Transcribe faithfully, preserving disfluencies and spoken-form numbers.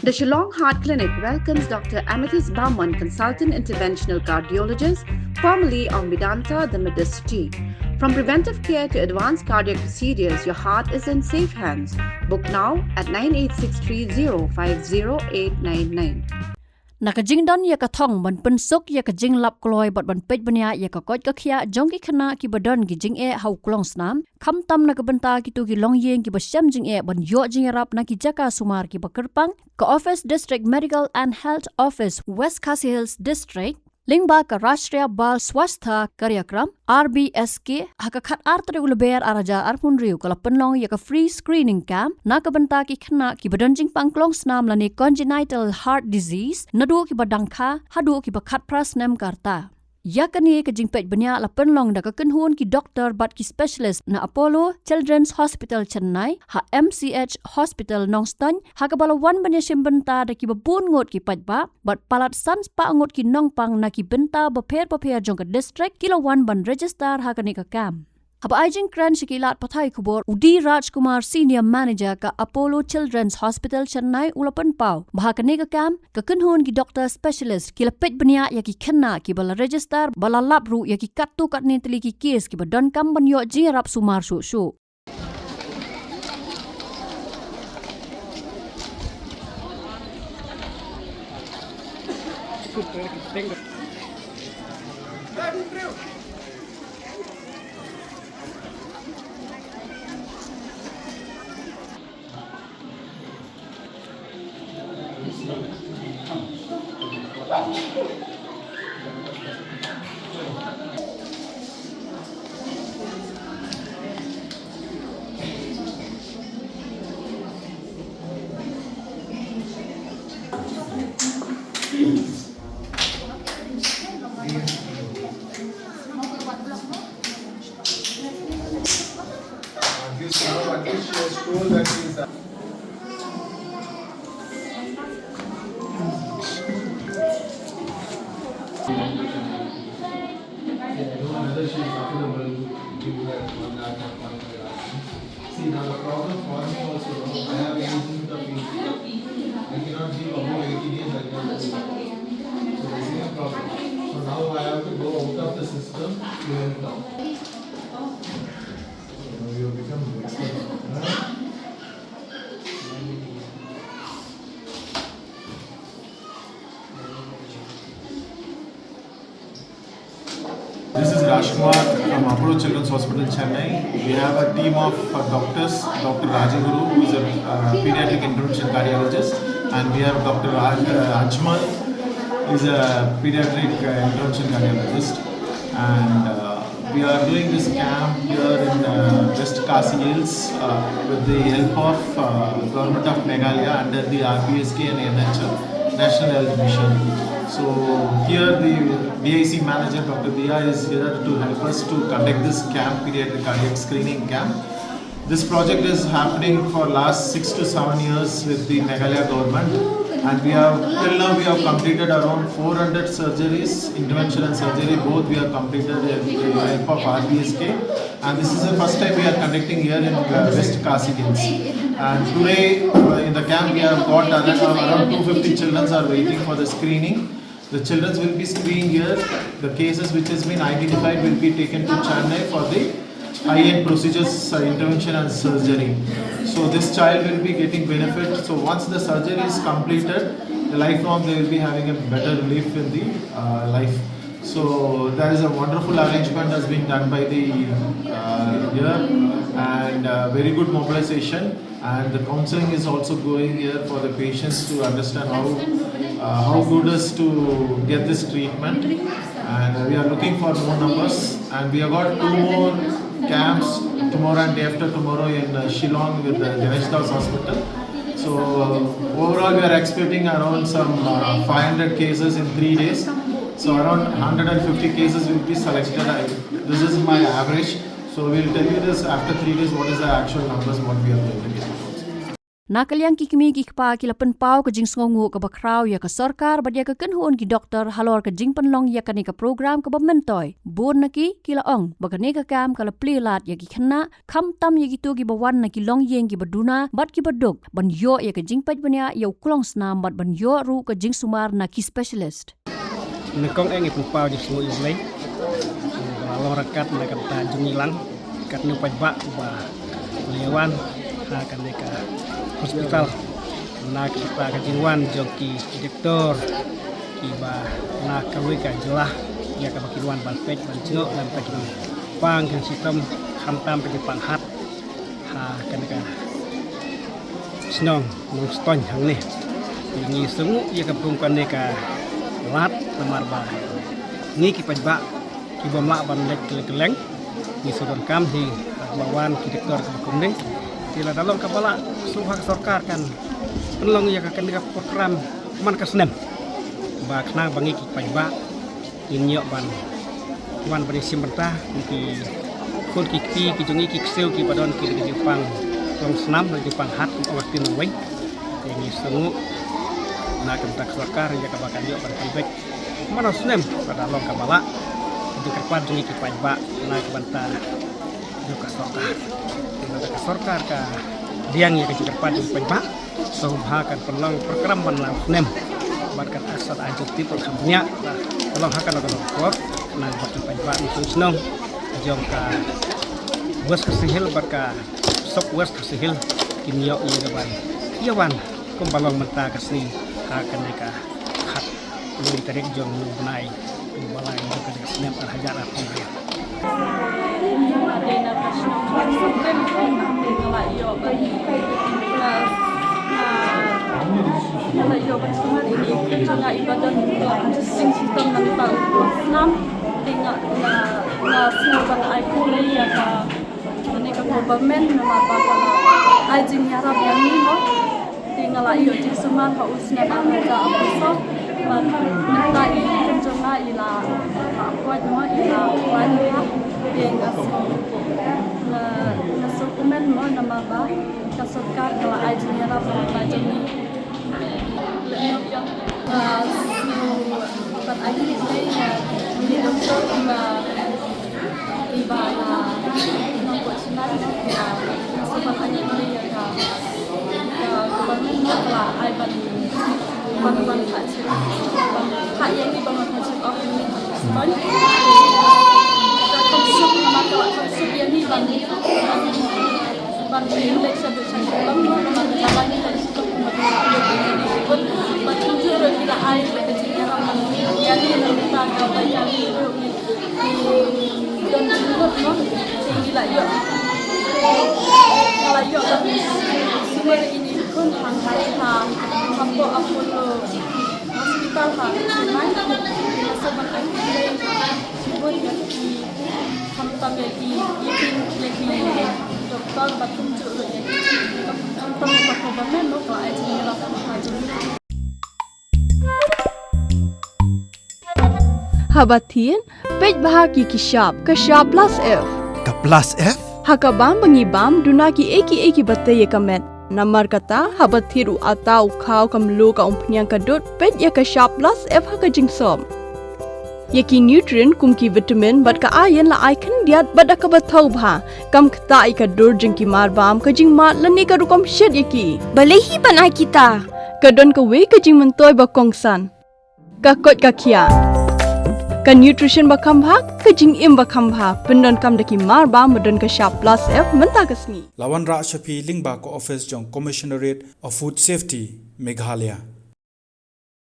The Shillong Heart Clinic welcomes Doctor Amethyst Barman, Consultant Interventional Cardiologist, formerly of Medanta, the Medicity. From preventive care to advanced cardiac procedures, your heart is in safe hands. Book now at nine eight six three zero five zero eight nine nine. Na ka jingdon ïa ka thong ban pynsuk ïa ka jinglap kloi bad ban peit bniah ïa ka koit ka khiah jong ki khynnah kiba don ki jingeh ha u klong snam, khamtam na ka bynta kito ki longïing kiba shem jingeh ban ïoh jingïarap na ki jaka sumar kiba kyrpang, ka Office District Medical and Health Office, West Khasi Hills District, lyngba ka Rashtriya Bal Swasthya Karyakram, R B S K, ha ka khatar tarik u Lber ar hajar arphew hynriew ka la pynlong ïa ka free screening camp na ka bynta ki khynnah kiba don jingpang klong snam lane congenital heart disease, naduh kiba dang kha haduh kiba khatphra snem ka rta. Ïa kane ka jingpeit bniah la pynlong da ka kynhun ki doktor bad ki specialist na Apollo Children's Hospital Chennai, ha M C H Hospital Nongstoiñ, ha kaba la wan ban ïashim bynta da kiba bun ngut ki paidbah bad palat san spah ngut ki nongpang na ki bynta bapher bapher jong ka district ki la wan ban register ha kane ka camp. Haba ai jingkren sha ki lad pathai khubor, u D Rajkumar, Senior Manager ka Apollo Children's Hospital Chennai, u la pynpaw ba ha kane ka camp ka kynhun ki doktor specialist ki la peit bniah ïa ki khynnah kiba la register bad la lap ruh ïa ki katto katne tylli ki case kiba donkam ban ïoh jingïarap sumar shuh shuh. See, now the problem for me also, no? I have aging the field. I cannot give above eighty days, I cannot do it. So this is a problem. So now I have to go out of the system to help now. So now you have become expert. Huh? This is Rajkumar from Apollo Children's Hospital, Chennai. We have a team of uh, doctors, Doctor Rajaguru, who is a uh, pediatric intervention cardiologist, and we have Doctor Raj, uh, Ajmal, who is a pediatric uh, intervention cardiologist. And uh, we are doing this camp here in uh, West Khasi Hills uh, with the help of uh, Government of Meghalaya under the R B S K and N H M, National Health Mission. So here the D I C manager, Doctor Diya, is here to help us to conduct this camp, pediatric cardiac screening camp. This project is happening for last six to seven years with the Meghalaya government, and we have, till now we have completed around four hundred surgeries, intervention and surgery both we have completed with the help of R B S K. And this is the first time we are conducting here in uh, West Khasi Hills. And today uh, in the camp we have got around, around two fifty children are waiting for the screening. The children will be screened here. The cases which has been identified will be taken to Chennai for the high-end procedures, uh, intervention and surgery. So this child will be getting benefit. So once the surgery is completed, the lifelong they will be having a better relief in the uh, life. So there is a wonderful arrangement has been done by the uh, here, and uh, very good mobilization. And the counseling is also going here for the patients to understand how uh, how good is to get this treatment. And uh, we are looking for more numbers. And we have got two more camps tomorrow and day after tomorrow in uh, Shillong with the Ganesh Das Hospital. So uh, overall, we are expecting around some uh, five hundred cases in three days. So around one hundred fifty cases will be selected. I, this is my average. So we'll tell you this after three days what is the actual numbers what we are going to get. Na ka liang ki kmie ki kpa ki la pynpaw ka jingsngewnguh kaba khraw ïa ka sorkar bad ïa ka kynhun ki doktor halor ka jingpynlong ïa kane ka program kaba myntoi. Bun na ki ki la ong ba kane ka kam ka la plie lad ïa ki khynnah, khamtam ïa kito kiba wan na ki longïing kiba duna bad kiba duk, ban ïoh ïa ka jingpeit bniah ïa u klongsnam bad ban ïoh ruh ka jingsumar na ki specialist. Nyngkong eh ngi pynpaw jingsngewnguh ïa U Blei ba la long ryngkat na ka bynta jong ngi lang, katne u paidbah uba la ïawan ha kane ka hospital. Na ka bynta ka jingwan jong ki doktor kiba na kawei ka jylla ïa kaba kin wan ban peit ban jngoh na ka bynta ki nongpang ki shitom, khamtam ka jingpang hat ha kane ka shnong Nongstoiñ hangne. Ngi sngewnguh ïa ka bun kane ka lad namar ba ngi ki paidbah ki bym lah ban leit kylleng kylleng. Ngi shu donkam hi ba wan ki doktor kiba kumne. Te lada long kaba lah, sngewbha ka sorkar kan pynlong ïa ka kane ka program man ka snem, ba khnang ba ngi ki paidbah ngin ïoh ban wan ban ïashim bynta, ki khun ki kti ki jong ngi ki ksiew kiba don ki la jingpang long snam, la jingpang hat, ong artylli nongwei. Te ngi sngewnguh na ka bynta ka sorkar ïa kaba kan ïoh ban pynbeit man u snem, lada long kaba lah, ka jingkyrpad jong ngi ki paidbah na ka bynta jong ka sorkar. Te lada ka sorkar ka pdiang ïa ka jingkyrpad jong ki paidbah, sngewbha kan pynlong program man la u snem. Bad kan ai sat ai jingtip kham bniah, pynlong ha kano kano ka por, na ka bynta ki paidbah nongshong shnong jong ka West Khasi Hills bad ka South West Khasi Hills kin ïoh ïa ka ban ïawan kumba long mynta ka sngi ha kane ka khat wei tarik jong u bnai u ba lai jong kane ka snem ar hajar arphew hynriew. Nga la ïoh ban sumar ïa ki khynnah kiba don jingshitom na ka bynta u snam. Te nga, nga, nga sngew ban ai khublei ïa ka, ïa ka government namar ba ka la ai jingïarap ïa ngi mo. Te nga la ïoh jingsumar ha u snem ar hajar arphew saw. Bad mynta i khun jong nga i la, i la koit mo, i la koit mo. Te nga sngew, nga, nga sngewkmen mo namar ba ka sorkar ka la ai jingïarap ha ka jong ngi. Nga sngew ban ai khublei ïa ki doktor kiba, kiba la nang buh shimet, nga sngew ban ai khublei ïa ka, ka government mo ka la ai ban, ban, ban phah check, ban phah ïa ngi ban phah check up ïa ngi ha ka hospital. Ka kham suk, namar ka la kham suk ïa ngi ban, ban Ban pynleit shaduh sha ki bam mo, namar ba la ngi leit shaduh kumba ki la leit ki bun. Bad kumjuh ruh ki la ai ka jingïarap ïa ngi na ka bynta ka bai ka ngi ruh ngi, ngi don jingmut mo. Te ngi la ïoh, ngi la ïoh ban sumar ïa kine ki khun ha, ha, hapoh Apollo Hospital ha Chennai. Ngi la sngewbha ban ai khublei shibun ïa ki, khamtam ïa ki, ïa ki, ïa ki doktor bad kumjuh ruh ïa ki, khamtam ïa ka government ruh ka la ai jingïarap ha ka jong ngi. Haba thied, peit bha ïa ki shap, ka shap plus F. Ka plus F? Ha ka bam ba ngi bam, duna kiei kiei kiba tei ïa ka met. Namar kata, haba thied u atta u khaw ka mluh ka umphniang ka dud, peit ïa ka shap plus F ha ka jingsop. Ïa ki nutrient kum ki vitamin bad ka iron la ai khyndiat bad da kaba thaw bha. Kam ktah ïa ka dur jong ki marbam, ka jingmad lane ka rukom shet ïa ki. Balei hi ban ai kita? Ka don kawei ka jingmyntoi ba kongsan. Ka koit ka khiah. Ka nutrition ba kham bha, ka jingim ba kham bha, pyndonkam da ki marbam ba don ka shap plus F mynta ka sngi. La wanrah sha phi lyngba ka office jong Commissionerate of Food Safety, Meghalaya.